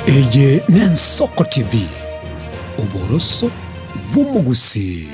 Eye n'Ensoko TV, oboroso bw'omugusi.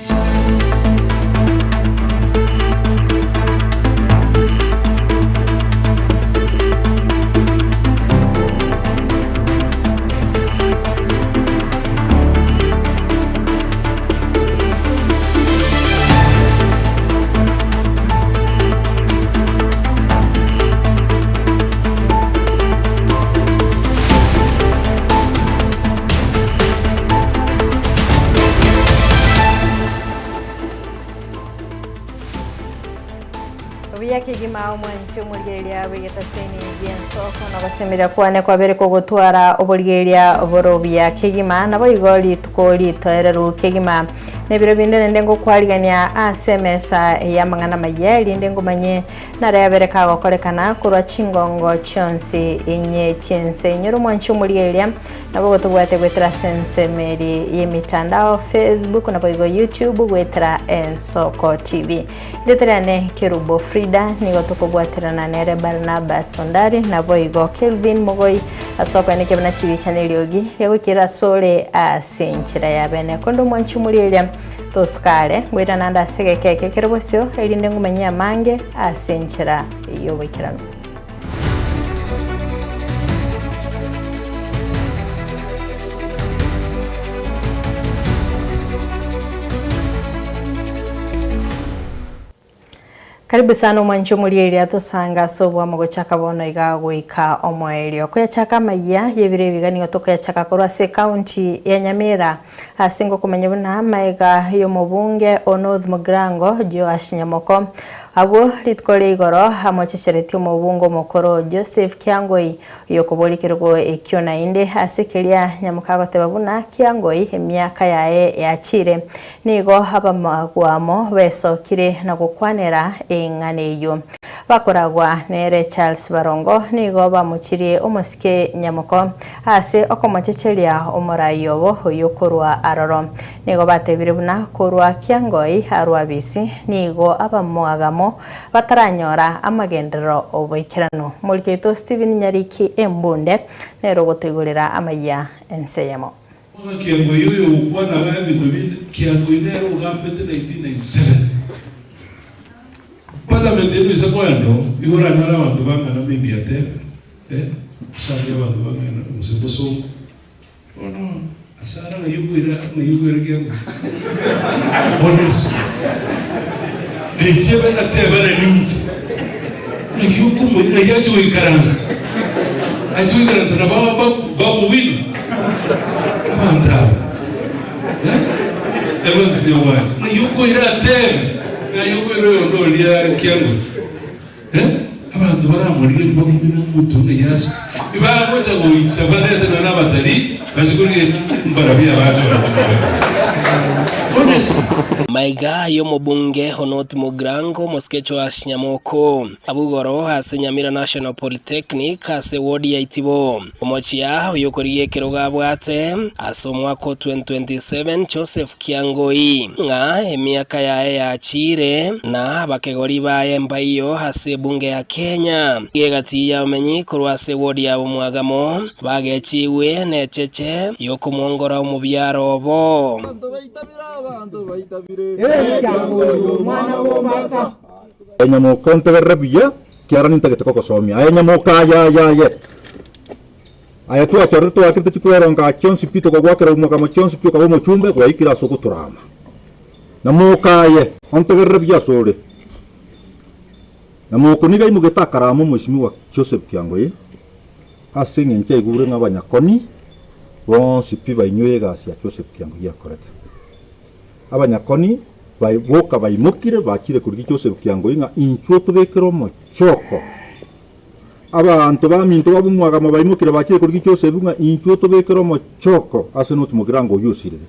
Buya kegima omwanchi omorigereria bwegetaseni giensoko nogosemeria kwane kwabere kogotwara oborigereria oborobia kegima nabo igo rituko ritoereru kegima nebiro binde nende ngokwarigania ase emesa ya mang'ana maya rinde ngomanye narayabere kagokorekana korwa chingongo chionsi enye chiense inyoro omwanchi omorigereria nabo gotobwate gwetera sensemeri yemitandao Facebook nabo igo YouTube gwetera Ensoko TV ndeterane Kerubo Frida nigo tukobwaterana nere Barnabas Sondari nabo igo Kelvin Mogoi asoko neke bana chibicha neliogi yagukira sole asenchira ya bene kondo mwanchi mulilia toskale ngwira nanda segekeke kerobosio erinde ngumenya mange asenchira yobikirano. Karibu sana mwancho mulieli atosanga sobwa mogochaka bono iga goika omoelio koyachaka maya yebire bigani otoka yachaka korwa se county ya Nyamira asingo kumenya buna maiga yo mubunge o North Mugirango Joash Nyamoko abo litkole igoro hamochechereti mubungo mokoro Joseph Kiangoi yokoboli kirugo ekyo na inde asekelia nyamukago tebabuna Kiangoi emyaka yae yachire nigo haba magwamo besokire na gukwanera engane iyo bakoragwa nere Charles Barongo nigo bamuchirie omosike Nyamoko ase okomochecheria omorayobo oyokorwa aroro nigo batebire buna korwa Kiangoi arwabisi nigo abamwagamo bataranyora amagendero oboikerano muliketo Steven Nyariki Embunde nero gotoigorera amaya enseyemo Kiangoi uyo ukwana wa bintu Kiangoi nero ugambete 1997 Parliament yenu isakwando igora nara bantu bangana maybe atebe usanga abantu bangana musemboso ono asara na yukwira na yukwira Kiangoi honest Nichebe na tebe na ninji na yukumu na yacho ikaranza acho ikaranza na baba babu wino abantaba Evans yawaje na yukwira tebe na yukwira yondo lia Kiangoi abantu baramurire bagumina mutu na yaso ibagocha goitsa balete na nabatari bashikuriye mbarabia bacho. Maiga yo mubunge Honot Mugirango mosikecho wa Nyamoko abugoro ase Nyamira National Polytechnic ase wodi ya Itibo omochia oyokoriye kiroga bwate ase omwaka 2027 Joseph Kiangoi nga emiaka yae yachire na bakegori baye mbaiyo ase bunge ya Kenya gegati ya omenyi korwa ase wodi ya omwagamo bagechiwe necheche yokumwongora omubyaro obo. Nyamoka ntegerere buya kiara nintagete kogosomia aye nyamoka ya ya ya aya twachorire twakirite chikweronga chionsi pi tokogwakera omwakamo chionsi pi okaba omochumbe gwaikire ase ogotorama nyamoka aye ontegerere buya ase ore nyamoka niga imogete akarama omweshimiwa Joseph Kiangoi ase eng'encho aigure ng'a abanyakoni bonsi pi bainywe egasi ya Joseph Kiangoi akorete abanyakoni boka baimukire bakire kurigi Joseph Kiangoi ng'a inchuo tubekere omochoko abantu baminto babumwagamo baimukire bakire kurigi Joseph ng'a inchuo tubekere omochoko ase North Mugirango oyosirire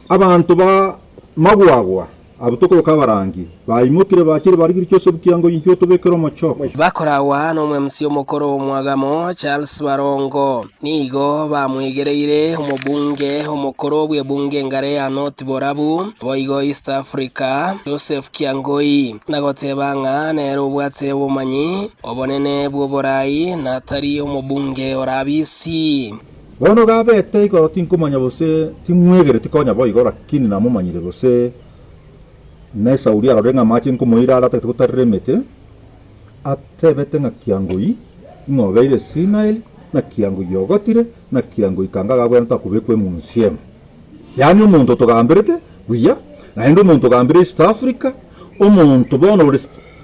abantu ba magwagwa abutoko kabarangi baimukire bakire barigiri Joseph Kiangoi inchuo tubekere omochoko bakorawa no MC omokoro omwagamo Charles Barongo nigo bamwigereire omubunge omokoro bwe bunge ngare ya North Borabu boigo East Africa Joseph Kiangoi nagoteba ng'a nero obwate obomanyi obonene bw'oborai natari omubunge orabisi. Bono gabete igoro tinkumanya bose timwegere tikonya bo igoro lakini namumanyire bose nesa uria rorenga machi nkumuira arate tutaremete atebete nga Kiangoi ngobeire sinail na Kiangoi yogotire na Kiangoi kanga gabwenta kubekwe munsiemo. Yani omuntu tugambirete buya naende omuntu gambire East Africa omuntu bono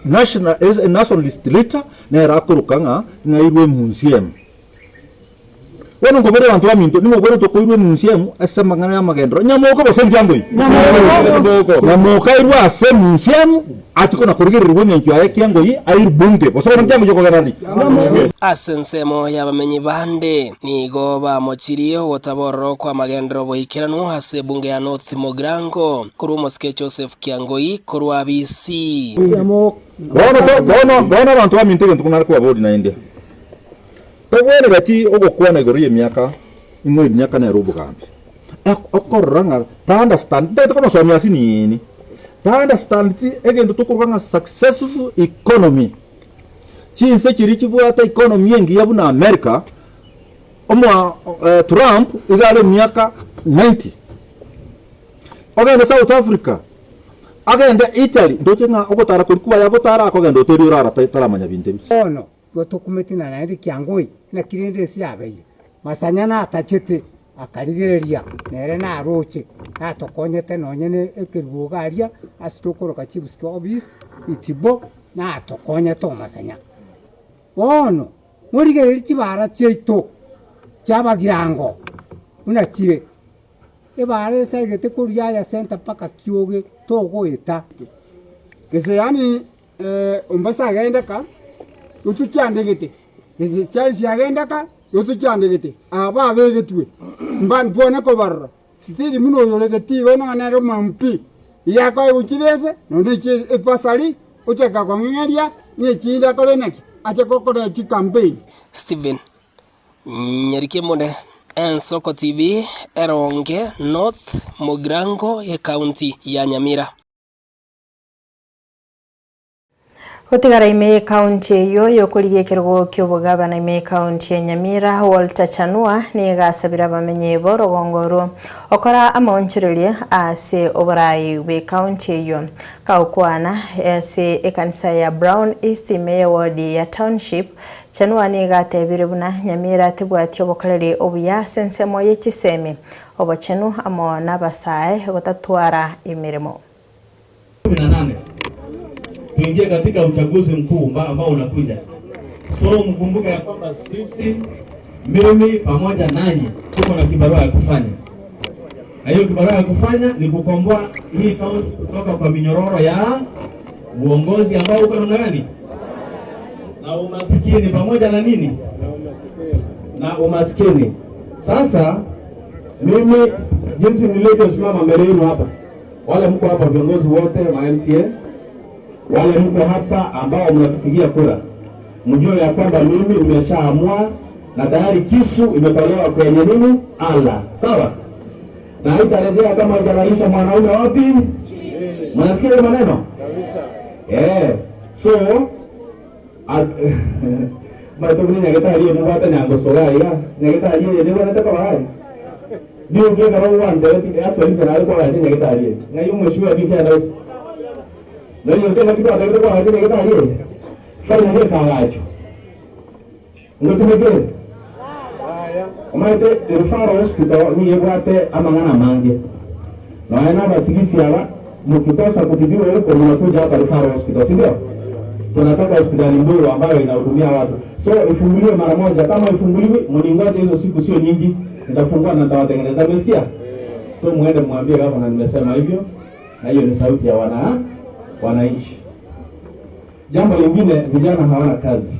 national nationalist leader nera akorukanga ngairwe munsiemo. Bueno, ngobere bantu baminto ningobere tokoirwe munsiemo ase mangana ya magendro nyamoko bose Kiangoi nyamoko nyamoka irwa ase munsiemo atiko na kurigirirwe nyencho ya Kiangoi air bunge bose Kiangoi yokogerani Asensemo yabamenyi bande nigo bamochirie ogotabororo kwa magendero boikeranu ase bunge ya North Mogrango korwa Mosike Joseph Kiangoi korwa BC. Bono bono bono bantu baminto gento kunara kwa bodi na India tobwere bati ogokwana igoro y'emiaka imwe emiaka nero obogambi okorora ta understand ndete komasomia sinini ta understand egento tokorwa nga successful economy chinse chiri chibwata economy engiya buna America omwa Trump igare miaka 90 ogenda South Africa agenda Italy ndoche nga ogotara kurikuba yagotara akogenda oteri urara taramanya binte ono gotokumetina naende Kiangoi na kirende siabeire masanyana atachete akarigereria nere naroche natokonyete nonyene ekerugaria asitokoroka chibuski obis itibo natokonyete omasanya bono murigereri chibara chiaito chiabagirango unachire ebara esarigete koria ya center paka kioge togoeta gese yani ombasa agendaka utuchandegete gese chali agendaka utuchandegete aba begetwe mban pona ko barra sitiri muno yolegeti bona na mampi yako uchirese nondiche epasali ucheka kwa ngeria ni chinda kolenaki ache kokore chi campaign. Steven Nyarike Ensoko TV Eronge North Mogrango ya county ya Nyamira. Gotigara ime county eyo yokurigekerwo kyobugabana ime county ya Nyamira Walter Chanua nigasabira bamenye borogongoro okora amaonchereria ase oborai we county eyo kaukwana ase ekanisa ya Brown East Mayor Ward ya Township. Chanua nigatebire buna Nyamira tibwati obokorere obuya sensemo yechisemi obochenu amo nabasae gotatwara imirimo 18 tuingie katika uchaguzi mkuu ambao unakuja. So mkumbuke ya kwamba sisi, mimi pamoja nanyi tuko na kibarua ya kufanya. Na hiyo kibarua ya kufanya ni kukomboa hii kaunti kutoka kwa minyororo ya uongozi ambao uko namna gani? Na umaskini pamoja na nini? Na umaskini. Sasa mimi jinsi nilivyosimama mbele yenu hapa, wale mko hapa viongozi wote wa MCA, wale mko hapa ambao mnatupigia kura, mjue ya kwamba mimi nimeshaamua na tayari kisu imetolewa kwenye nini? Ala. Sawa? Na haitarejea kama haijalalisha mwanaume wapi? Mnasikia hiyo maneno? Kabisa. Eh, so matokuni nyagetari mubata nyango soga iga nyagetari ye ne nataka bahari. Ndio kile kama wanda ati atu nje na alikuwa anasema nyagetari. Na hiyo mheshimiwa kike anausi. Na hiyo tena kitu atakuwa anasema nyagetari. Fanya nini kawacho? Ngotumeke. Haya. Umaite referral hospital ni yebwate amangana mange. Na yana basigisi aba mkikosa kutibiwa huko mnakuja hapa referral hospital, si ndio? Tunataka hospitali ndogo ambayo inahudumia watu. So ifunguliwe mara moja. Kama ifunguliwe mningoje hizo siku sio nyingi, nitafungua na nitawatengeneza. Umesikia? So muende mwambie gavana nimesema hivyo, na hiyo ni sauti ya wananchi. Jambo lingine, vijana hawana kazi.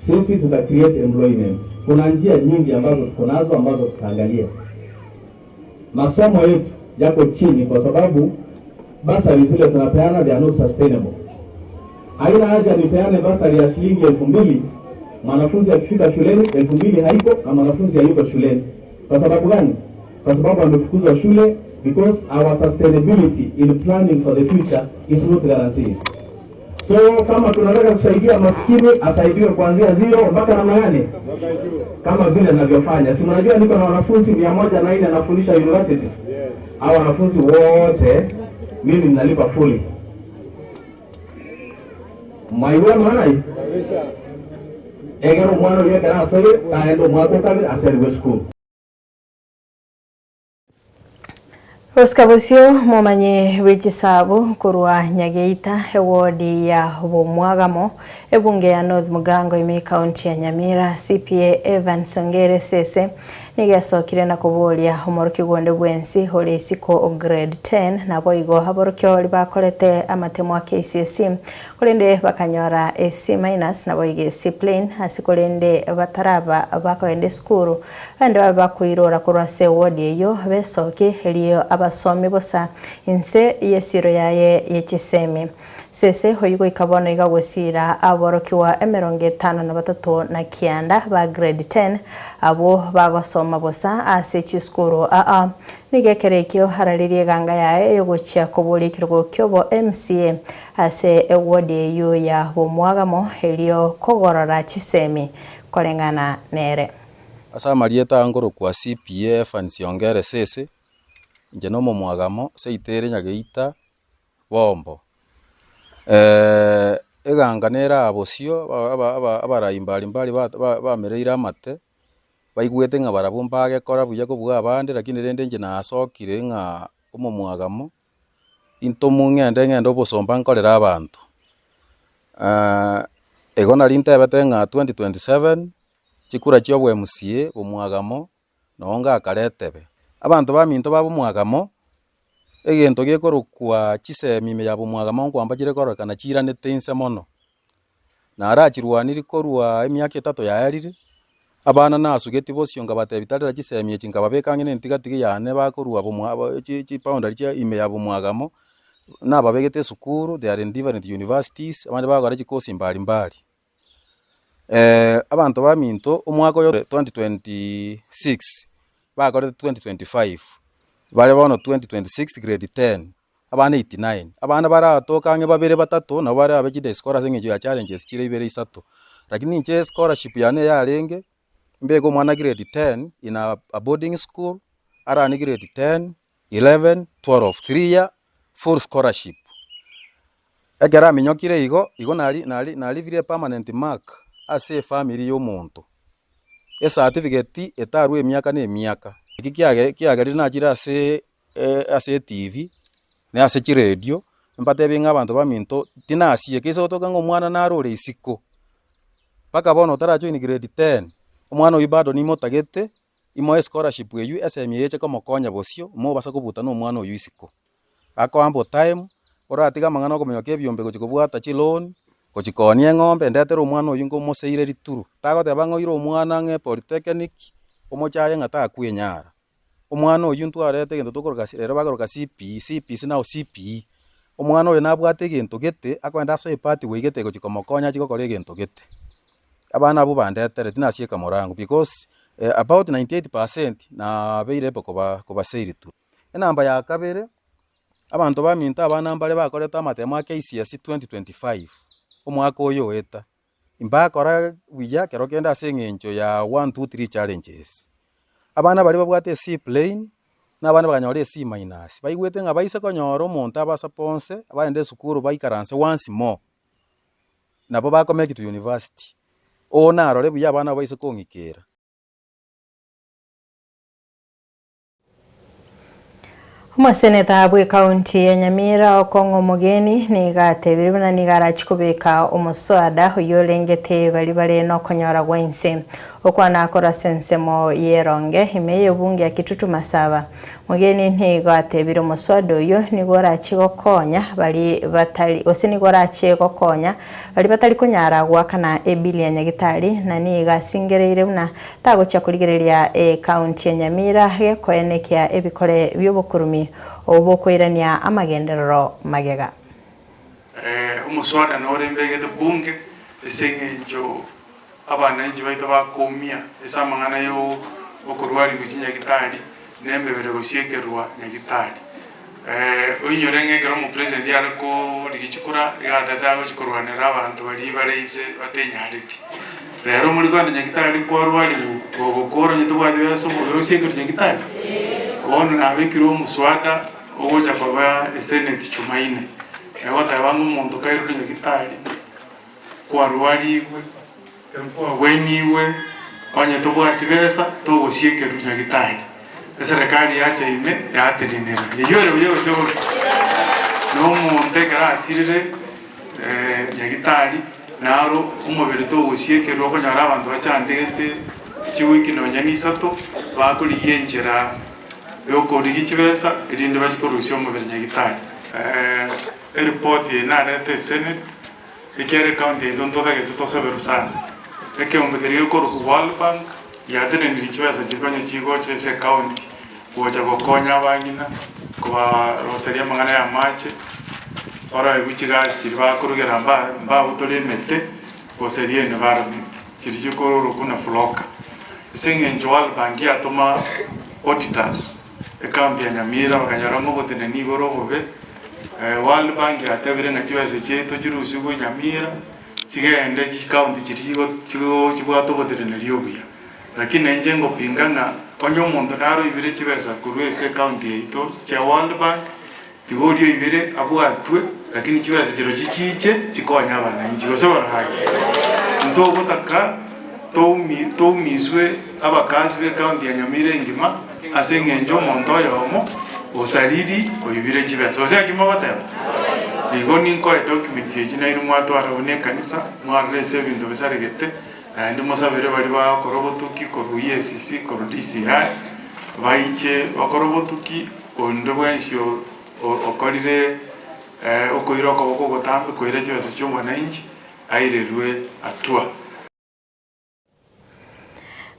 Sisi tuta create employment. Kuna njia nyingi ambazo tuko nazo ambazo tutaangalia. Masomo yetu yako chini kwa sababu basari zile tunapeana they are not sustainable. Haina haja nipeane basari ya shilingi 2000, mwanafunzi akifika shuleni 2000 haiko na mwanafunzi hayuko shuleni. Kwa sababu gani? Kwa sababu amefukuzwa shule, because our sustainability in planning for the future is not guaranteed. So kama tunataka kusaidia maskini asaidiwe kuanzia zero mpaka namna gani? Kama vile ninavyofanya. Si mnajua niko na wanafunzi 104 nafundisha university. Yes. Hao wanafunzi wote mimi ninalipa fully. Maiwa maana hii? Egero mwana yeye kana asore taendo mwako kabi aseriwe school. Oscar momanye wechisabu kurwa Nyageita ewodi ya Bomwagamo ebunge ya North Mugango ime county ya Nyamira CPA Evan Songere Sese nigesokire na kuboria omoroki gonde bwensi hore isiko grade 10 nabo igo haborokyo libakolete amatemo a KCSE kolende bakanyora AC minus nabo ige C plane asikolende bataraba bakoende skuru ande bakuirora kurwa se wodi eyo besoke eliyo abasomi bosa inse yesiro yaye yechisemi sese hoyugo ikabono igagosira aborokiwa emerongo etano na batatu na kianda ba grade 10 abo bagosoma bosa ase chiskuru aa nigekerekio hararirie ganga yae yogochia koborikirwo kyobo MCA ase ewodi eyo ya bomwagamo elio kogorora chisemi kolengana nere asa marieta ngoro kwa CPF ansiongere sese nje no momwagamo seitere Nyageita bombo eganga nera abosio abarayi mbalimbali bamereire amate baigwete ng'a barabwo mbagekora buya kobua abande lakini rende nje nasokire ng'a omomwagamo intomu ng'ende ng'ende obosomba nkorera abanto ego nari ntebete ng'a 2027 chikura chia obwa MCA bomwagamo noo ngakaretebe abanto baminto babomwagamo egento gekorokwa chisemi ya bomwagamo nkwamba chire kororekana chiranete inse mono narachirwaniri korwa emiaka etato yaerire abana nasugeti bosio ngabatebia tarera chisemi echi nkababeka ng'ene ntigatigi yane bakorwa bomwa chiboundary chia ime ya bomwagamo nababegete esukuru they are in different universities abande bagora chikosi mbalimbali abanto baminto omwaka oyo 2026 bakorete 2025 bale bono 2026 grade 10 abana 89 abana baratoka ng'e babere batatu nabo bare abechide scholars ng'encho ya challenges chire ibere isato lakini inche scholarship yane yarenge mbego mwana grade 10 in a boarding school arani grade 10 11 12 3 year full scholarship ekera minyokire igo igo nali nali nalivire permanent mark ase family yomonto e certificate etarwe emiaka na emiaka iki kiage nachira ase ase TV na ase chiradio mbatebe ng'a abanto baminto tinasiye kese gotoka ng'a omwana narore isiko mpaka bono otarajoin grade 10 omwana oyu bado nimotagete imoe scholarship eyu esemi yeche komokonya bosio mobasa kobuta na omwana oyu isiko akoambo time oratiga amang'ana okomenyoka ebiombe gochi kobwata chiloan gochikonia eng'ombe ndetere omwana oyu ngomoseire rituru tagoteba ng'a oire omwana ng'e polytechnic omochaye ng'a takwenyara omwana oyu ntwarete egento tokoroka rero bakoroka CPE CPC nao CPE omwana oyo nabwate egento gete akoenda asoe party weigete gochi komokonya achi gokora egento gete abana abo bandetere tinasieka morango because about 98% na beirepo kobaseiri tu enamba ya kabere abanto baminto abana mbare bakorete amatemo a KCSE 2025 omwaka oyo oeta imbakora buya kero kende ase eng'encho ya 1 2 3 challenges abana bari babwate C plane na abana bakanyora C minus baigwete ng'a baise konyora omonto abasaponse abaende esukuru baikaranse once more nabo bakomeki to university oo narore buya abana baise kong'ikera. Omoseneta bwe county ya Nyamira Okong'o Mogeni nigatebire buna nigarachikobeka omoswada oyolengete bali bare nokonyora gwense okwana akora sensemo yeronge ime yobunge ya Kitutu Masaba. Mogeni nigatebire omoswada oyo nigorachigokonya bali batali ose nigorachigokonya bali batali konyara gwakana ebili ya nyagitari na nigasingereire buna tagocha kurigereria county ya Nyamira gekoenekia ebikore byobukurumi obokoirania amagenderero magega. Omuswada norembegete bunge eseng'encho abananchi baito bakumia ase amang'ana yo okorwari gochi nyagitari nembebere gosiekerwa nyagitari. Oinyore ng'ekero omopresident are korigichikura igatete agochikorwanera abanto baria bare inse batenyareti. Rero muri kwanda nyagitari kwarwariwu gogokora nyetobwate besa omobere osiekere nyagitari. Bono nabekire omuswada ogocha koba esenate Chumaine. Egoteba ng'a omonto kairure nyagitari kwarwariwe kwabweniwe onye tobwati besa togosiekerwa nyagitari. Eserikali yacha ime yatenenera. Eyore buya gose bobe. Nomonto ekero asirire nyagitari naro omobere togosiekerwa okonyora abanto bachandegete chiwiki nonya na isato bakorigia enchera yokorigia chibesa erinde bachikorusia omobere nyagitari. Eripoti eye narete esenate ekere county yaito ntotagete tosaberu sana. Ekeombe keria gekorokwa World Bank yatenenire chibesa chikonya chigocha ase ecounty gocha gokonya abang'ina kobaroseria amang'ana ya amache oroigwe chigasi chiri bakorugera mbabutore emete goseria environment chiri chikororokwa na floka. Ase eng'encho World Bank yatoma auditors ecounty ya Nyamira bakanyora ng'a oboteneni igoro obobe. World Bank yatebire ng'a chibesa chiaito chirusigwe Nyamira chigende chicounty chiri chibwate oboteneneri obuya. Lakini inche ngopinga ng'a onye omonto naro ibire chibesa korwa ase ecounty yaito chia World Bank tiga oria oibire abwatwe lakini chibesa chiro chichiche chikonya abananchi gose barahai. Ntogotaka toumiswe abakasi be county ya Nyamira engima ase eng'encho omonto oyomo osariri oibire chibesa gose akimo goteba. Igo ninkoe documents echi nairwe mwatwara buna ekanisa mwarora ase ebinto bisaregete naende mosabere baria bagokora obotuki korwa EACC korwa DCI baiche bakore obotuki onde bwensi okorire okoira okoboko ogotambe koira chibesa chia omwananchi airerwe atua.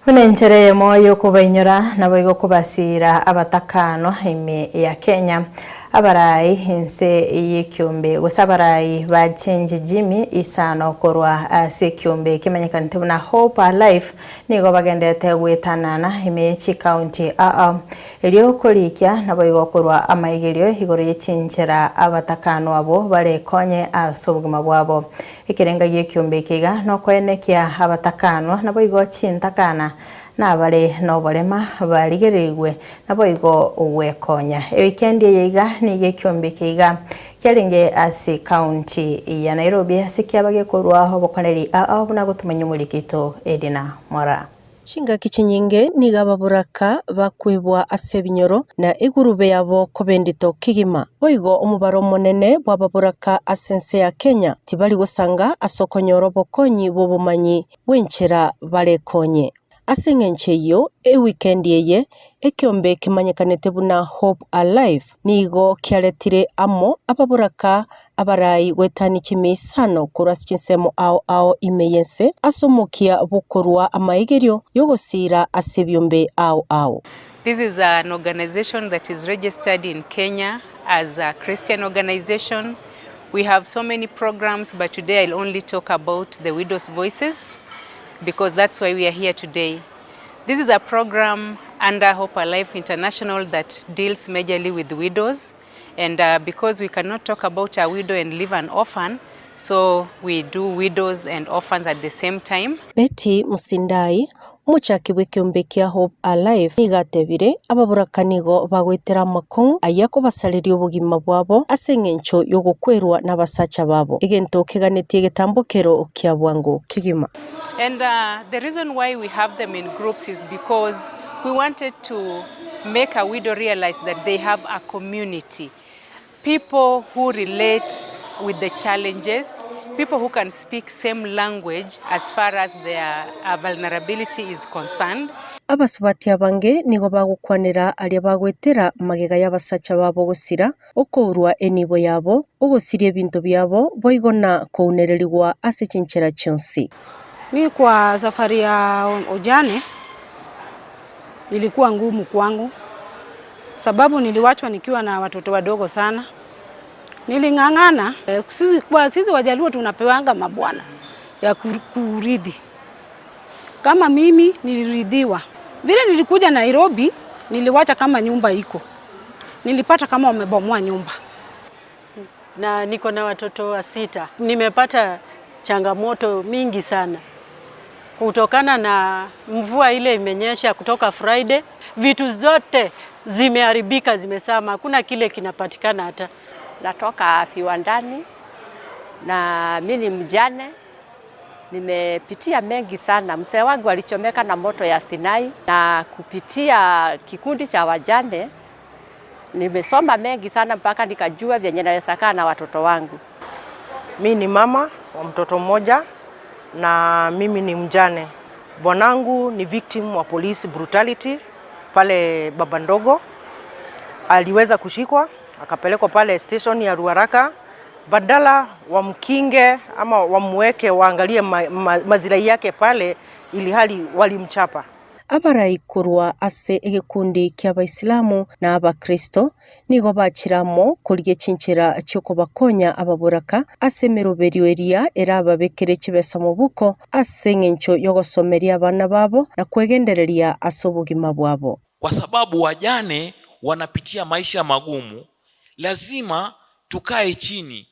Buna enchera eyemo yokobainyora nabo igokobasira abatakano ime ya Kenya abarai inse yekiombe gose abarai ba Change Jimmy isano korwa ase ekiombe kimanyekanete buna Hope Alive nigo bagendete gwetanana ime chikaunti aa erio korikia nabo igokorwa amaigerio igoro yechinchera abatakano abo barekonye ase obogima bwabo. Ekerenga giekiombe kiga nokoenekia abatakano nabo igo chintakana nabare noborema barigerigwe nabo igo ogwekonya. Ewikendi eye nigo ekiombe kiga kiarenge ase county ya Nairobi ase kiabagekorwa obokoneri aa buna gotumanya omorikito Edina Mora. Chingaki chinyinge nigo ababoraka bakwebwa ase ebinyoro na egurube yabo kobendito kigima. Boigo omobaro omonene bw'ababoraka ase ense ya Kenya tibari gosanga ase okonyora obokonyi bw'obomanyi bw'enchera barekonye. Ase eng'encho eyio ewikendi eye ekiombe kimanyekanete buna Hope Alive nigo kiaretire amo ababoraka abarai gwetani chimisano korwa ase chinsemo ao ao ime yense ase omokia bokorwa amaigerio yogosira ase ebiombe ao ao. This is an organization that is registered in Kenya as a Christian organization. We have so many programs, but today I'll only talk about the Widows' Voices because that's why we are here today. This is a program under Hope Alive International that deals majorly with widows, and because we cannot talk about a widow and leave an orphan, so we do widows and orphans at the same time. Betty Musindai omochaki bw'ekiombe kia Hope Alive nigo atebire ababoraka nigo bagwetera amakong'u aya kobasareria obogima bwabo ase eng'encho yogokwerwa n'abasacha babo egento keganetie egetambokero kia bwango kigima. And the reason why we have them in groups is because we wanted to make a widow realize that they have a community. People who relate with the challenges, people who can speak same language as far as their vulnerability is concerned. Abasubati abange nigo bagokwanera aria bagwetera magega y'abasacha babo gosira okourwa enibo yabo ogosiria ebinto byabo boigo na kounererigwa ase chinchera chionsi. Mi kwa safari ya ujane ilikuwa ngumu kwangu sababu niliwachwa nikiwa na watoto wadogo sana. Niling'ang'ana. Kwa sisi Wajaluo tunapewanga mabwana ya kuridhi. Kama mimi niliridhiwa. Vile nilikuja Nairobi niliwacha kama nyumba iko. Nilipata kama wamebomoa nyumba. Na niko na watoto wa 6. Nimepata changamoto mingi sana kutokana na mvua ile imenyesha kutoka Friday. Vitu zote zimeharibika, zimesama, hakuna kile kinapatikana hata. Natoka viwandani na mimi ni mjane. Nimepitia mengi sana. Mzee wangu alichomeka na moto ya Sinai, na kupitia kikundi cha wajane nimesoma mengi sana mpaka nikajua vyenye naweza kaa na watoto wangu. Mimi ni mama wa mtoto mmoja na mimi ni mjane. Bwanangu ni victim wa police brutality pale Baba Ndogo. Aliweza kushikwa akapelekwa pale station ya Ruaraka. Badala wamkinge ama wamweke waangalie mazirai yake pale, ili hali walimchapa. Abaraikurwa ase egekundi kia Abaisilamu na Abakristo nigo bachiramo korigia chinchera chiokobakonya ababoraka ase emeroberio eria erababekere chibesa mobuko ase eng'encho yogosomeria abana babo na kwegendereria ase obogima bwabo. Kwa sababu wajane wanapitia maisha magumu, lazima tukae chini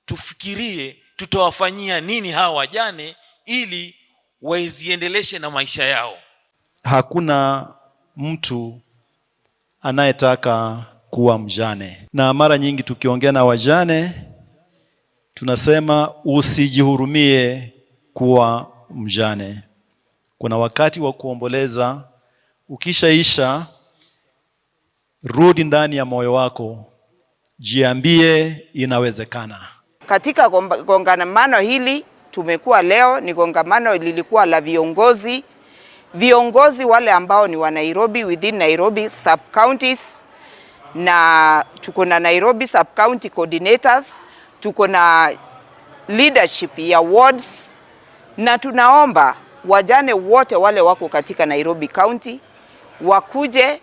tufikirie tutawafanyia nini hawa wajane ili waziendeleshe na maisha yao. Hakuna mtu anayetaka kuwa mjane, na mara nyingi tukiongea na wajane tunasema usijihurumie kuwa mjane. Kuna wakati wa kuomboleza, ukishaisha rudi ndani ya moyo wako, jiambie inawezekana. Katika kongamano hili tumekuwa leo, ni kongamano lilikuwa la viongozi wale ambao ni wa Nairobi, within Nairobi sub counties, na tuko na Nairobi sub county coordinators, tuko na leadership ya wards, na tunaomba wajane wote wale wako katika Nairobi County wakuje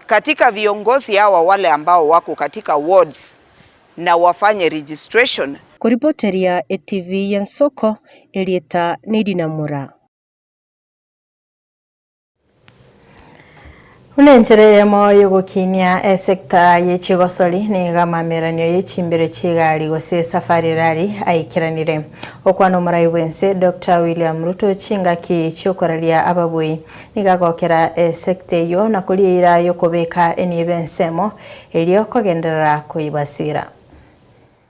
katika viongozi hawa wale ambao wako katika wards na wafanye registration. Kuripoteria ETV Yansoko, Elieta Nidinamura. Unenchereye moyo gukinia esekta yechigosoli nigamameranio yechimbere chigali gose safari rally aikiranire okwano murai bwense Dr. William Ruto chingaki chiokoralia ababui nigagokera esekta eyo na kuliira yokobeka enibensemo elio kogenderera kuibasira.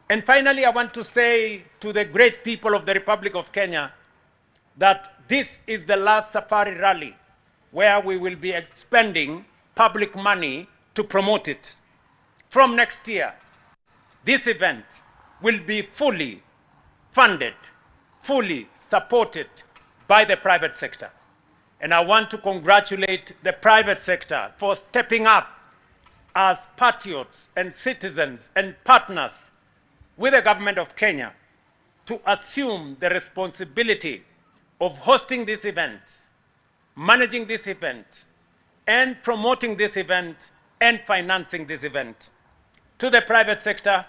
And finally, I want to say to the great people of the Republic of Kenya that this is the last safari rally where we will be expending public money to promote it. From next year, this event will be fully funded, fully supported by the private sector. And I want to congratulate the private sector for stepping up as patriots and citizens and partners with the government of Kenya to assume the responsibility of hosting this event, managing this event, and promoting this event, and financing this event. To the private sector,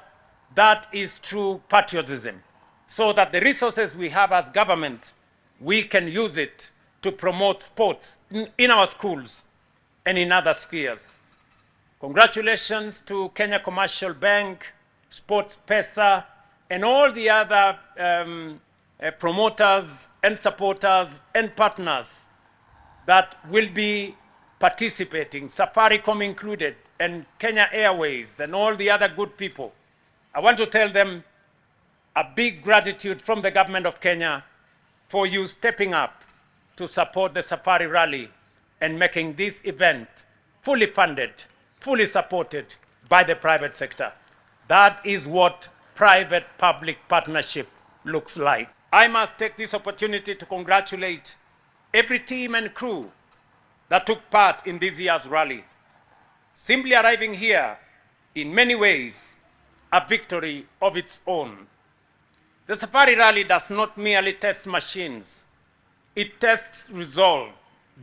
that is true patriotism, so that the resources we have as government, we can use it to promote sports in our schools and in other spheres. Congratulations to Kenya Commercial Bank, Sports Pesa, and all the other promoters and supporters and partners that will be participating, Safaricom included, and Kenya Airways, and all the other good people. I want to tell them a big gratitude from the government of Kenya for you stepping up to support the Safari Rally and making this event fully funded, fully supported by the private sector. That is what private-public partnership looks like. I must take this opportunity to congratulate every team and crew that took part in this year's rally. Simply arriving here, in many ways, a victory of its own. The Safari Rally does not merely test machines. It tests resolve,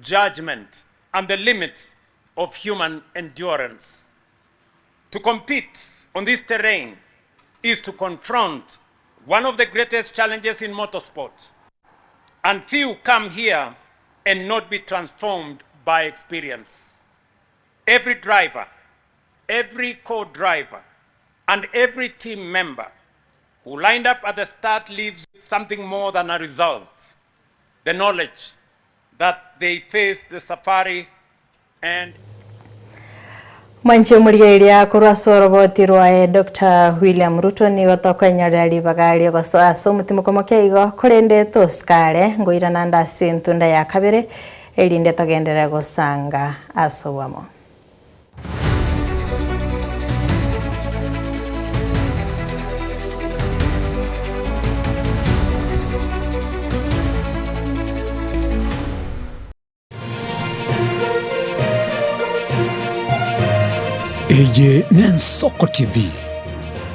judgment, and the limits of human endurance. To compete on this terrain is to confront one of the greatest challenges in motorsport, and few come here and not be transformed by experience. Every driver, every co-driver, and every team member who lined up at the start leaves something more than a result, the knowledge that they faced the safari and Mwanche murigeria kurwa soroboti rwae Dr. William Ruto ni gotokwenyarera ribaga gosoa so mutimo komoke igo korende toskare ngoirana ndase ntunda ya kabere erinde togenderera gosanga asobamo. Eye Nensoko TV,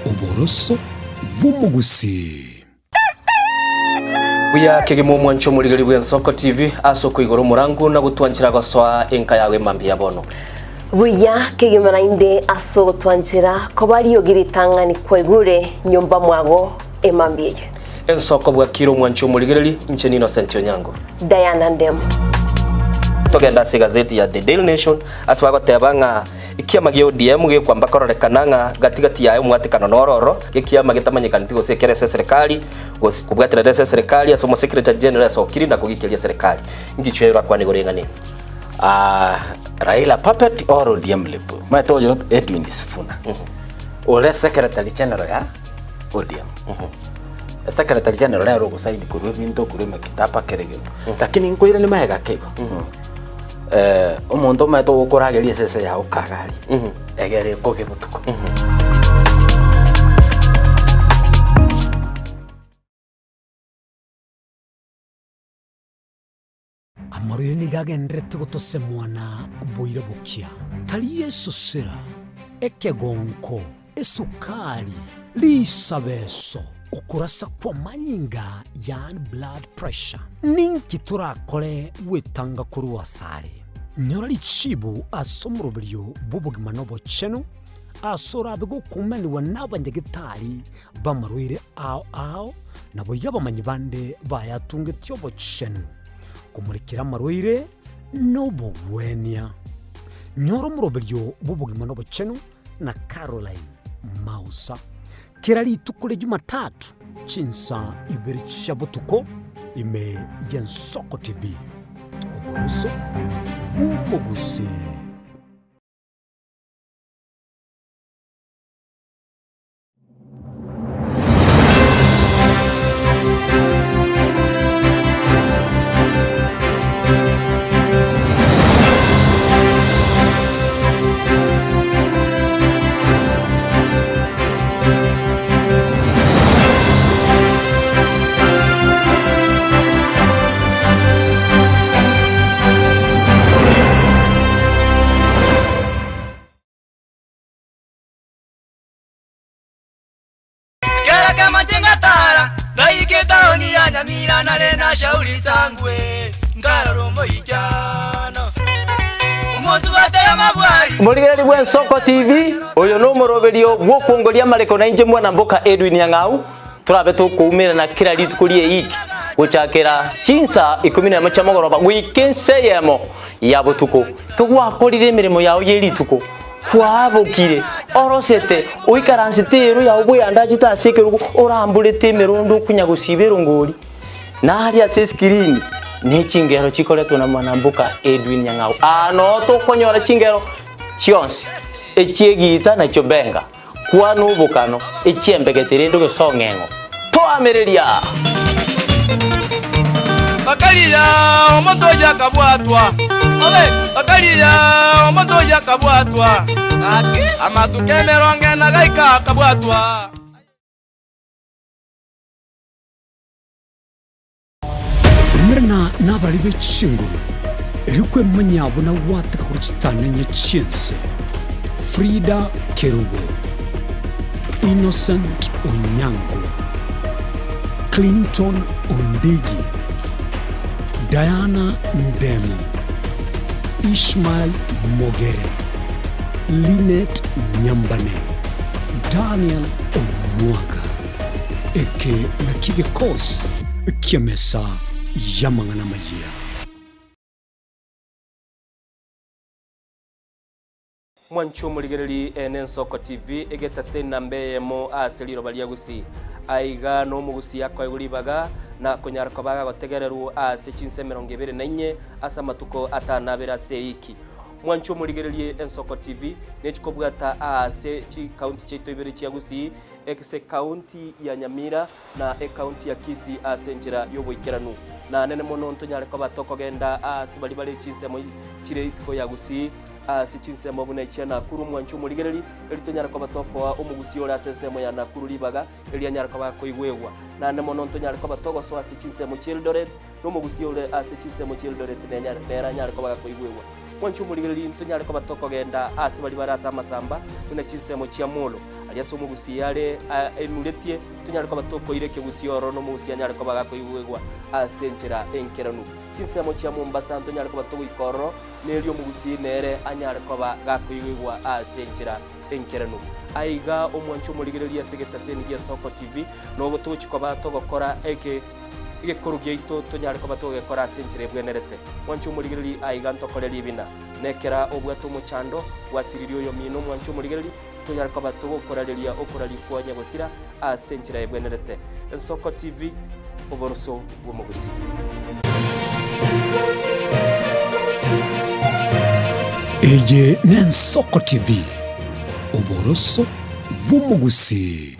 oboroso bw'omugusi. Buya kegemo mwancho murigeri bwe Nsoko TV asoko igoro murangu na gutwanchira gosoa enka yawe mambi ya bono. Buya kegemo nainde aso gutwanchira kobari ogiritangani kwegure nyumba mwago emambi. Ensoko bwa kiro mwancho murigeri inche nino Innocent Onyango. Diana Ndem. Togenda se gazeti ya The Daily Nation aswa goteba ikiama gia ODM gikwamba kororekana ng'a gatigati yayo mwatikano nororo gikiama gitamanyikana tigo kerese serikali kubwatira ese serikali asomo secretary general asokiri na kugikeria serikali ngichwerwa kwani gorengani Raila puppet or ODM lip matoyo Edwin Sifuna ole secretary general ya ODM secretary general ya rogo saini kurwe binto kurwe makitapa kerege lakini nkoira ni maega kego omonto mato gokorageria sese ya ukagari egere koge butuko Amarire nigagenderete gotose mwana boira bukia tari Yesu sera ekegonko esukari lisabeso okurasa kwa manyinga ya blood pressure ninki turakore wetanga kuruwa sare nyora lichibu asomurobiryo bubugima nobochenu asora bego kumeniwa n'abanyagitari bamarwire ao ao nabo yabamanyi bande bayatunge tyobochenu kumurikira amarwire nobobwenia nyora omurobiryo bubugima nobochenu na Caroline Mausa kirali tukule Jumatatu chinsa ibere chabutuko ime Yensoko TV oboroso bw'omugusi. Shauri sangwe ngararo ijano umozu batera mabwari Muligereri bwe Nsoko TV uyu no muroberio gwokongoria mareko na inje mwana mboka Edwin Nyang'au turabe tukumira na kila rituko rie iki guchakira chinsa 11 cha mogoroba weekend yemo ya butuko tugwakorire mirimo yao ye rituko kwabukire orosete uikaransite ru ya ubuyanda chitasekerugo orambulete mirondo kunya gusibero ngori naria se screen ni chingero chikoretwo na mwanambuka Edwin Nyang'au ano tukonyora chingero chionsi echiegita na chobenga kwanu bukano echiembegetere ndugo song'eng'o twamireria bakaliya omoto yakabwatwa obe bakaliya omoto yakabwatwa amatukemeronge na gaika kabwatwa Mirna nabali bechinguru erikwe manyabo na wataka kuruchitana chinse Frida Kerubo Innocent Onyango Clinton Ondigi Diana Ndemo Ishmael Mogere Linet Nyambane Daniel Omwaga eke nakige kos kiamesa yamangana maya. Mwancho muligereri Ensoko TV egeta sena mbeyemo aseliro balia gusi aiga no mugusi yakwa iguribaga na konyara kobaga gotegereru ase chinse 24 asa matuko atanabera seiki. Mwancho muligereri Ensoko TV nechikobwata ase chi county cheito ibere chia Gusii ekse county ya Nyamira na e county ya Kisii ase njira yoboikeranu na nene mono ntonyare ko batokogenda ase bali bali chinsemo chire isiko ya Gusii ase chinsemo buna chia Nakuru. Mwancho muligereri eritonyara ko batokoa omugusi ora ase ensemo ya Nakuru ribaga elianyara ko bakoigwegwa na nene mono ntonyare ko batogoso ase chinsemo chia Eldoret no mugusi ore ase chinsemo chia Eldoret nera nyara ko bakoigwegwa. Mwancho muligereri ntonyare ko batokogenda ase bali barasa amasamba buna chinsemo chia Molo aliaso mugusi yale enuletie tonyare ko batokoire kegusi oro no mugusi anyare ko bagakoigwegwa ase enchera enkeranu. Chinsemo chia Mombasa ntonyare ko batogoikororo nerio mugusi nere anyare ko bagakoigwegwa ase enchera enkeranu. Aiga omwancho muligereri ase getaseni gia Soko TV nobo tochiko batogokora eke igekuru gieito tonyare ko batogekora ase enchera ebwenerete. Mwancho muligereri aiga ntokoreri ibina nekera obwato omochando wasiririo oyo mino. Mwancho muligereri tonyare ko batogokorareria okorarikwa nyagosira ase enchera ebwenerete. Ensoko TV oboroso bw'omugusi. Eye n'Ensoko TV oboroso bw'omugusi.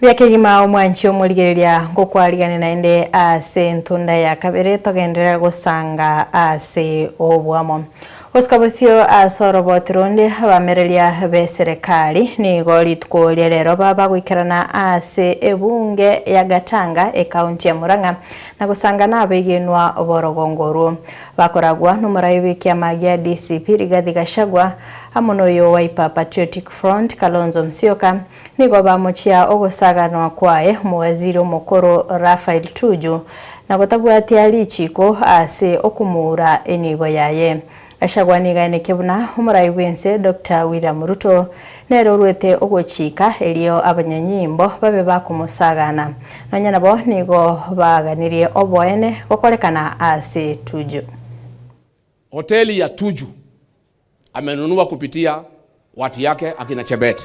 Byakegima omwanchi omuligereria ngokwarigane naende ase ntunda ya kabere togenderera gosanga ase obwamo. Osikabosio asorobotironde abamereria be serikali nigo rituko ria rero baba goikerana ase ebunge ya Gatanga e county ya Murang'a na gosanga nabegenwa borogongoro bakoragwa n'omurayi w'ikiama gia DCP Rigathi Gachagua amo n'oyo wa Wiper Patriotic Front Kalonzo Musyoka nigo bamochia ogosaganwa kwaye omuwaziri omukuru Raphael Tuju na gotabwatia richiko ase okumura enibo yaye. Gachagua niga kebuna omurayi bwense Dr. William Ruto nero orwete ogochika elio abanyanyimbo babe bakumusagana nonya nabo nigo baganirie oboene gokorekana ase Tuju. Hoteli ya Tuju amenunua kupitia watu yake akina Chebet.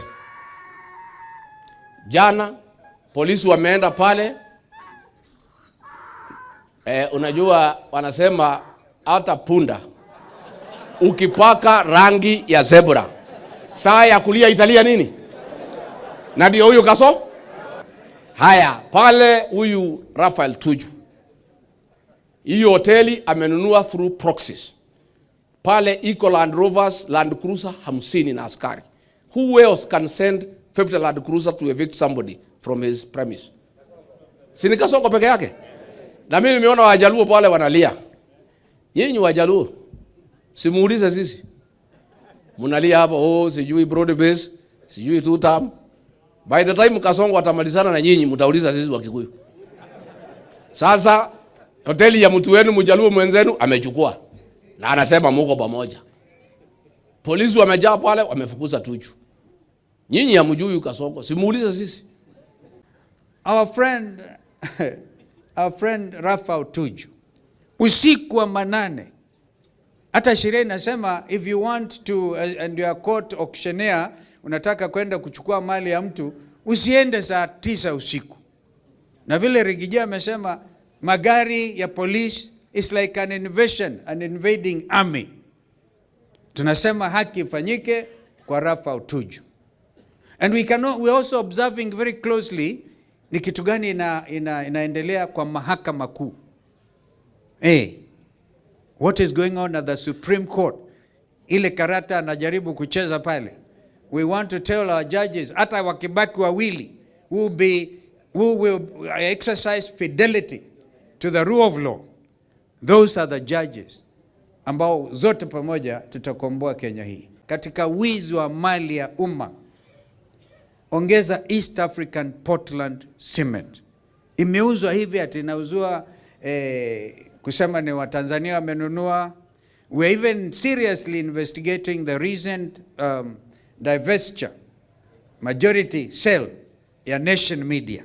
Jana polisi wameenda pale. Unajua wanasema hata punda ukipaka rangi ya zebra saa ya kulia italia nini? Na ndio huyu kaso. Haya, pale huyu Raphael Tuju hiyo hoteli amenunua through proxies. Pale iko Land Rovers, Land Cruiser 50 na askari. Who else can send 50 Land Cruiser to evict somebody from his premise? Si ni Kasongo peke yake? Na mimi nimeona Wajaluo pale wanalia. Nyinyi Wajaluo, simuulize sisi. Mnalia hapa, oh sijui broad base, sijui two term. By the time Kasongo atamalizana na nyinyi mtauliza sisi wa Kikuyu. Sasa hoteli ya mtu wenu Mjaluo mwenzenu amechukua. Na anasema muko pamoja. Polisi wamejaa pale wamefukuza Tuju. Nyinyi hamjui Kasongo, simuulize sisi. Our friend Raphael Tuju, usiku wa manane, hata sheria inasema if you want to and you are court auctioneer, unataka kwenda kuchukua mali ya mtu, usiende saa 9 usiku. Na vile Rigija amesema magari ya police is like an invasion, an invading army. Tunasema haki ifanyike kwa Raphael Tuju. And we cannot, we also observing very closely ni kitu gani inaendelea kwa mahakama kuu. What is going on at the Supreme Court? Ile karata anajaribu kucheza pale. We want to tell our judges, hata wakibaki wawili, who will exercise fidelity to the rule of law. Those are the judges ambao zote pamoja tutakomboa Kenya hii. Katika wizi wa mali ya umma, ongeza East African Portland Cement. Imeuzwa hivi ati inauzwa kusema ni wa Tanzania wamenunua. We are even seriously investigating the recent divestiture Majority cell ya Nation Media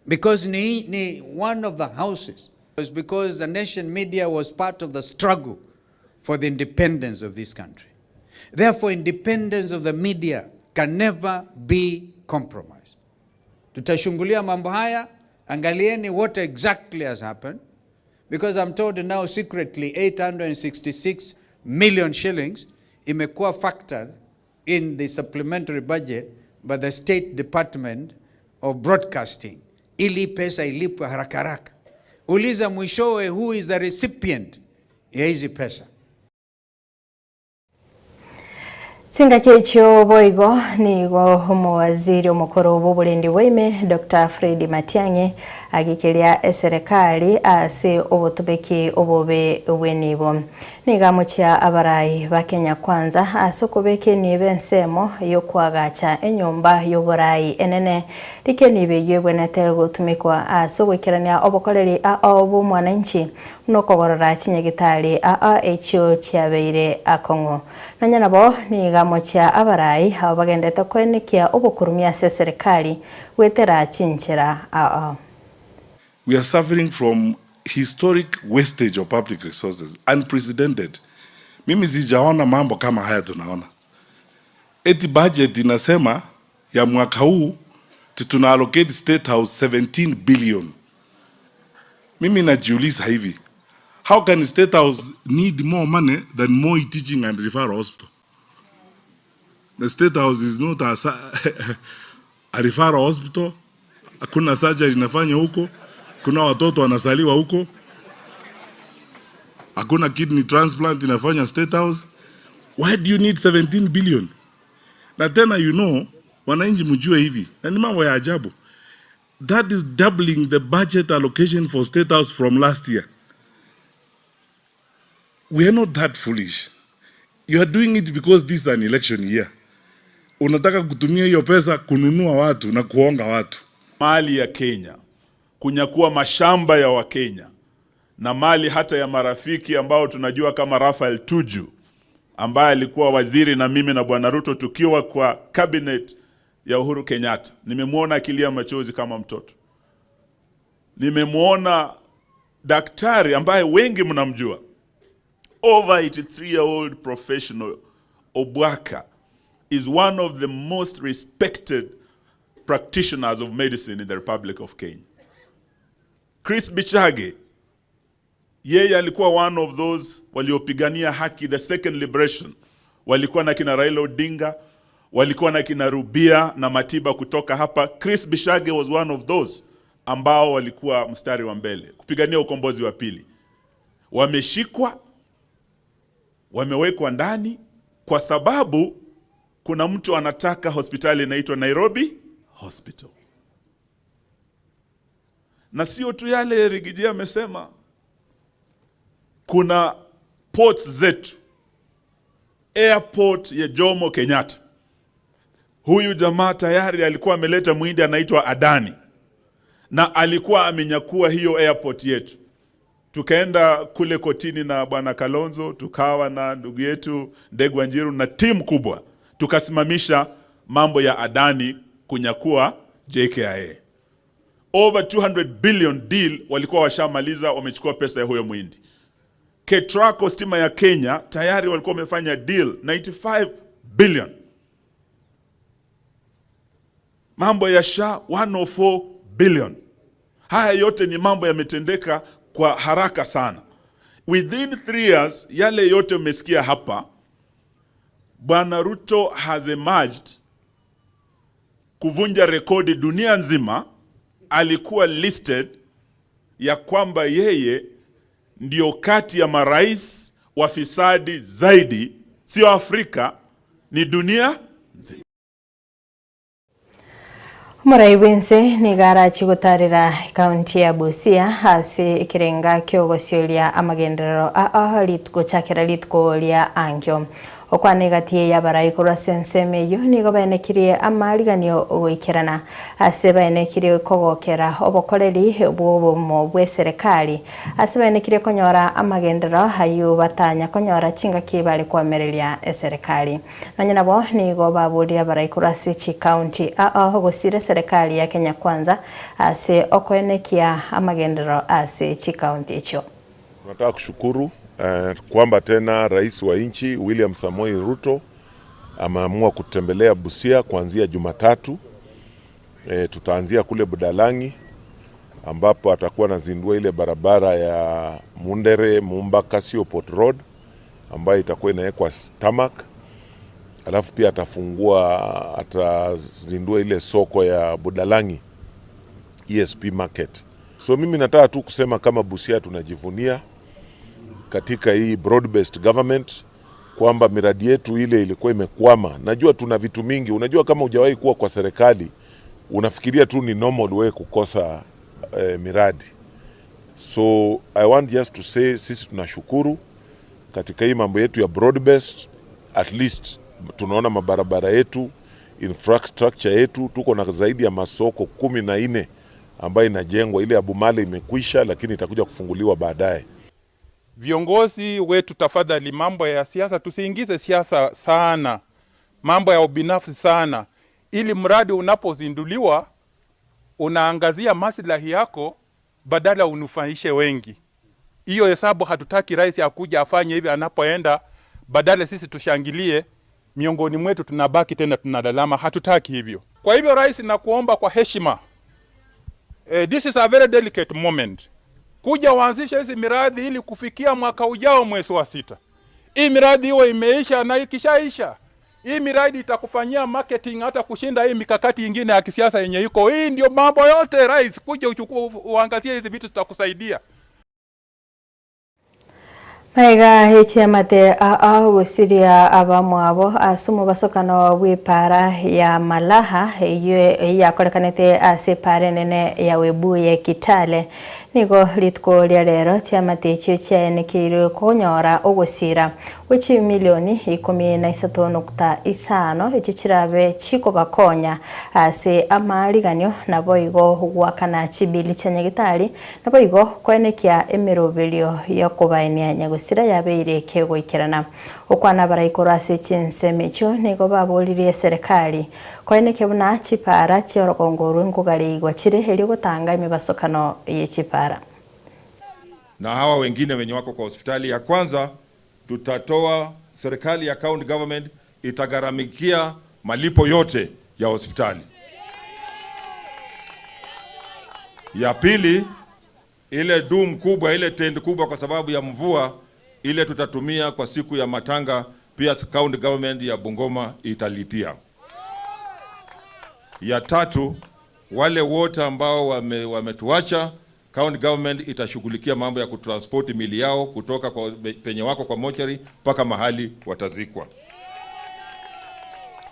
because ni one of the houses was because the Nation Media was part of the struggle for the independence of this country. Therefore, independence of the media can never be compromised. Tutashungulia mambo haya, angalieni what exactly has happened, because I'm told now secretly 866 million shillings imekuwa factored in the supplementary budget by the State Department of Broadcasting ili pesa ilipwe haraka haraka. Uliza mwishowe who is the recipient ya hizi pesa. Chingaki echio boigo nigo omuwaziri omukuru bw'oburendi bwaime Dr. Fred Matiang'i agikeria eserikali ase obotubeki obobe bwenibo nigamuchia abarai ba Kenya Kwanza ase okobeka enibo ensemo yokwagacha enyomba y'oborai enene rike nibe yebwenete gotumikwa ase ogwekerania obokoreri ao bw'omwananchi nokogorora chinyagitari aa echio chiabeire akong'o nanya nabo nigamuchia abarai abo bagendete kwenekia obokurumia ase serikali gwetera chinchera aa. We are suffering from historic wastage of public resources, unprecedented. Mimi sijaona mambo kama haya tunaona. Eti budget inasema ya mwaka huu tuna allocate State House 17 billion. Mimi najiuliza hivi, how can State House need more money than Moi Teaching and Referral Hospital? The State House is not a referral hospital. Hakuna surgery inafanywa huko. Kuna watoto wanasaliwa huko. Hakuna kidney transplant inafanya State House. Why do you need 17 billion? Na tena you know, wananchi mjue hivi, na ni mambo ya ajabu. That is doubling the budget allocation for State House from last year. We are not that foolish. You are doing it because this is an election year. Unataka kutumia hiyo pesa kununua watu na kuonga watu. Mali ya Kenya, kunyakua mashamba ya Wakenya na mali hata ya marafiki ambao tunajua kama Raphael Tuju ambaye alikuwa waziri na mimi na Bwana Ruto tukiwa kwa cabinet ya Uhuru Kenyatta. Nimemwona akilia machozi kama mtoto. Nimemwona daktari ambaye wengi mnamjua, over 83-year-old professional Obwaka, is one of the most respected practitioners of medicine in the Republic of Kenya. Chris Bichage, yeye alikuwa one of those waliopigania haki, the second liberation. Walikuwa na kina Raila Odinga, walikuwa na kina Rubia na Matiba kutoka hapa. Chris Bichage was one of those ambao walikuwa mstari wa mbele kupigania ukombozi wa pili. Wameshikwa, wamewekwa ndani kwa sababu kuna mtu anataka hospitali inaitwa Nairobi Hospital. Na sio tu yale Rigiji amesema, kuna ports zetu, airport ya Jomo Kenyatta. Huyu jamaa tayari alikuwa ameleta muhindi anaitwa Adani, na alikuwa amenyakua hiyo airport yetu. Tukaenda kule kotini na Bwana Kalonzo, tukawa na ndugu yetu Ndegwa Njiru na timu kubwa, tukasimamisha mambo ya Adani kunyakua JKIA. Over 200 billion deal walikuwa washamaliza, wamechukua pesa ya huyo muhindi. Ketraco stima ya Kenya tayari walikuwa wamefanya deal 95 billion. Mambo ya SHA 104 billion. Haya yote ni mambo yametendeka kwa haraka sana. Within 3 years, yale yote umesikia hapa, Bwana Ruto has emerged kuvunja rekodi dunia nzima. Alikuwa listed ya kwamba yeye ndio kati ya marais wafisadi zaidi, sio Afrika, ni dunia nzima. Murai bwense nigara chigotarira kaunti ya Busia ase ekerenga kiogosioria amagenderero aa rituko chakera rituko ria angio. Okwana egati y'abarai korwa ase ensemo eywo nigo baenekirie amariganio goikerana ase baenekirie kogokera obokoreri bw'obomo bwa eserekari ase baenekirie konyora amagendero ayo batanya konyora chingaki bari kwamereria eserekari. Nonye nabo nigo baburia abarai korwa ase chikaunti ao gosira serikali ya Kenya Kwanza ase okoenekia amagendero ase chikaunti echo. Tunataka kushukuru kwamba tena rais wa nchi William Samoei Ruto ameamua kutembelea Busia kuanzia Jumatatu. Tutaanzia kule Budalangi ambapo atakuwa anazindua ile barabara ya Mundere Mumba Kasio Port Road ambayo itakuwa inawekwa tarmac. Alafu pia atazindua ile soko ya Budalangi ESP Market. So mimi nataka tu kusema kama Busia tunajivunia katika hii broad-based government kwamba miradi yetu ile ilikuwa imekwama. Najua tuna vitu mingi. Unajua kama hujawahi kuwa kwa serikali unafikiria tu ni normal wewe kukosa miradi. So I want just to say sisi tunashukuru katika hii mambo yetu ya broad-based, at least tunaona mabarabara yetu, infrastructure yetu, tuko na zaidi ya masoko 14 ambayo inajengwa. Ile ya Bumale imekwisha lakini itakuja kufunguliwa baadaye. Viongozi wetu tafadhali, mambo ya siasa tusiingize siasa sana, mambo ya ubinafsi sana, ili mradi unapozinduliwa unaangazia maslahi yako badala unufaishe wengi. Hiyo hesabu hatutaki rais akuja afanye hivi anapoenda, badala sisi tushangilie, miongoni mwetu tunabaki tena tunalalama. Hatutaki hivyo. Kwa hivyo rais, nakuomba kwa heshima, this is a very delicate moment. Kuja uanzishe hizi miradi ili kufikia mwaka ujao mwezi wa 6. Hii miradi iwe imeisha, na ikishaisha hii miradi itakufanyia marketing hata kushinda hii mikakati nyingine ya kisiasa yenye iko. Hii ndio mambo yote rais, kuja uchukue uangazie hizi vitu, tutakusaidia. Maiga echiamate gosiria abamwabo ase omobasokano bw'epara ya Malaha eyo yakorekanete ase epara enene ya Webuye Kitale. Nigo rituko ria rero chiamate echio chiaenekeirwe konyora ogosira gwe milioni 13.5 echio chirabe chikobakonya ase amariganio nabo igo gwakana chibili chia nyagitari nabo igo kwenekia emiroberio yokobaenia nyagosira yabeire kegoikerana. Okwana baraikoro ase chinsemo echio nigo baboririe serikali kwenekia buna chipara chiorogongo nkogarigwa chire erio gotanga emibasokano ye chipara. Na hawa wengine wenye wako kwa hospitali ya kwanza, tutatoa, serikali ya county government itagharamikia malipo yote ya hospitali. Ya pili, ile dum kubwa, ile tent kubwa kwa sababu ya mvua, ile tutatumia kwa siku ya matanga, pia county government ya Bungoma italipia. Ya tatu, wale wote ambao wametuacha, county government itashughulikia mambo ya kutransport mili yao kutoka kwa penye wako kwa mochari mpaka mahali watazikwa.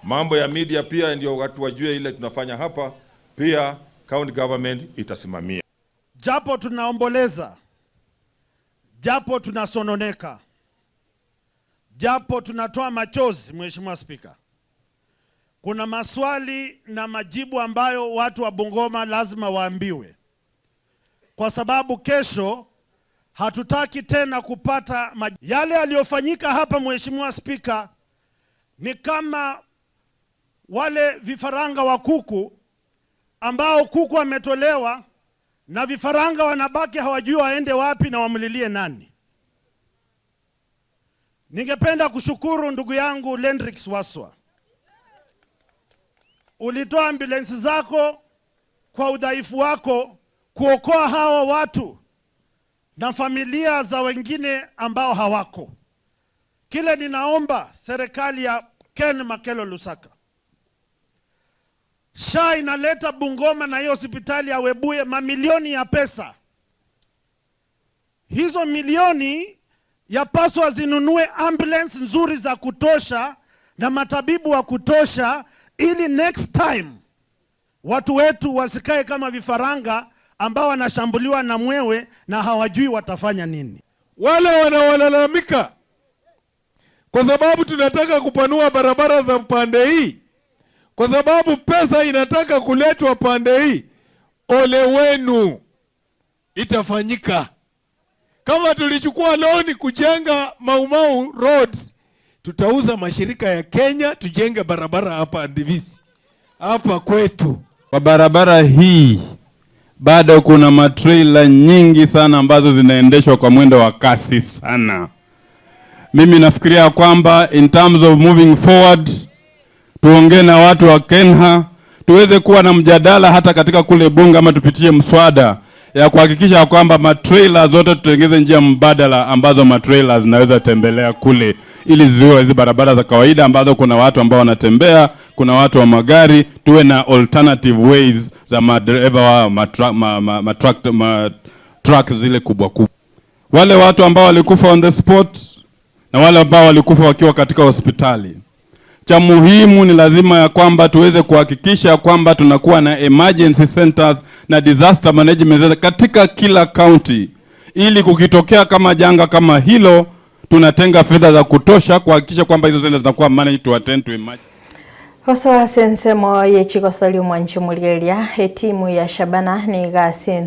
Mambo ya media pia ndio watu wajue ile tunafanya hapa, pia county government itasimamia. Japo tunaomboleza, japo tunasononeka, japo tunatoa machozi, Mheshimiwa Spika, kuna maswali na majibu ambayo watu wa Bungoma lazima waambiwe. Kwa sababu kesho hatutaki tena kupata yale yaliyofanyika hapa. Mheshimiwa Spika, ni kama wale vifaranga wa kuku ambao kuku ametolewa na vifaranga wanabaki hawajui waende wapi na wamlilie nani. Ningependa kushukuru ndugu yangu Lendrix Waswa. Ulitoa ambulensi zako kwa udhaifu wako kuokoa hawa watu na familia za wengine ambao hawako. Kile ninaomba serikali ya Ken Makelo Lusaka, SHA inaleta Bungoma na hiyo hospitali ya Webuye mamilioni ya pesa. Hizo milioni yapaswa zinunue ambulance nzuri za kutosha na matabibu wa kutosha, ili next time watu wetu wasikae kama vifaranga ambao wanashambuliwa na mwewe na hawajui watafanya nini. Wale wanaolalamika Kwa sababu tunataka kupanua barabara za pande hii, kwa sababu pesa inataka kuletwa pande hii. Ole wenu, itafanyika. Kama tulichukua loan kujenga Maumau roads, tutauza mashirika ya Kenya tujenge barabara hapa Ndivisi, hapa kwetu. Kwa barabara hii bado kuna matrailer nyingi sana ambazo zinaendeshwa kwa mwendo wa kasi sana. Mimi nafikiria kwamba in terms of moving forward, tuongee na watu wa Kenha, tuweze kuwa na mjadala hata katika kule bunge ama tupitie mswada ya kuhakikisha kwamba matrailer zote tutengeze njia mbadala ambazo matrailer zinaweza tembelea kule, ili ziwe hizi barabara za kawaida ambazo kuna watu ambao wanatembea, kuna watu wa magari, tuwe na alternative ways za madereva wa ma trucks zile kubwa kubwa. Wale watu ambao walikufa on the spot na wale ambao walikufa wakiwa katika hospitali. Cha muhimu ni lazima ya kwamba tuweze kuhakikisha kwamba tunakuwa na emergency centers na disaster management center katika kila county, ili kukitokea kama janga kama hilo, tunatenga fedha za kutosha kuhakikisha kwamba hizo centers zinakuwa managed to attend to emergency. Osoa ase ensemo yechikosoria omwanchi omorigereria etimu ya Shabana niga ase.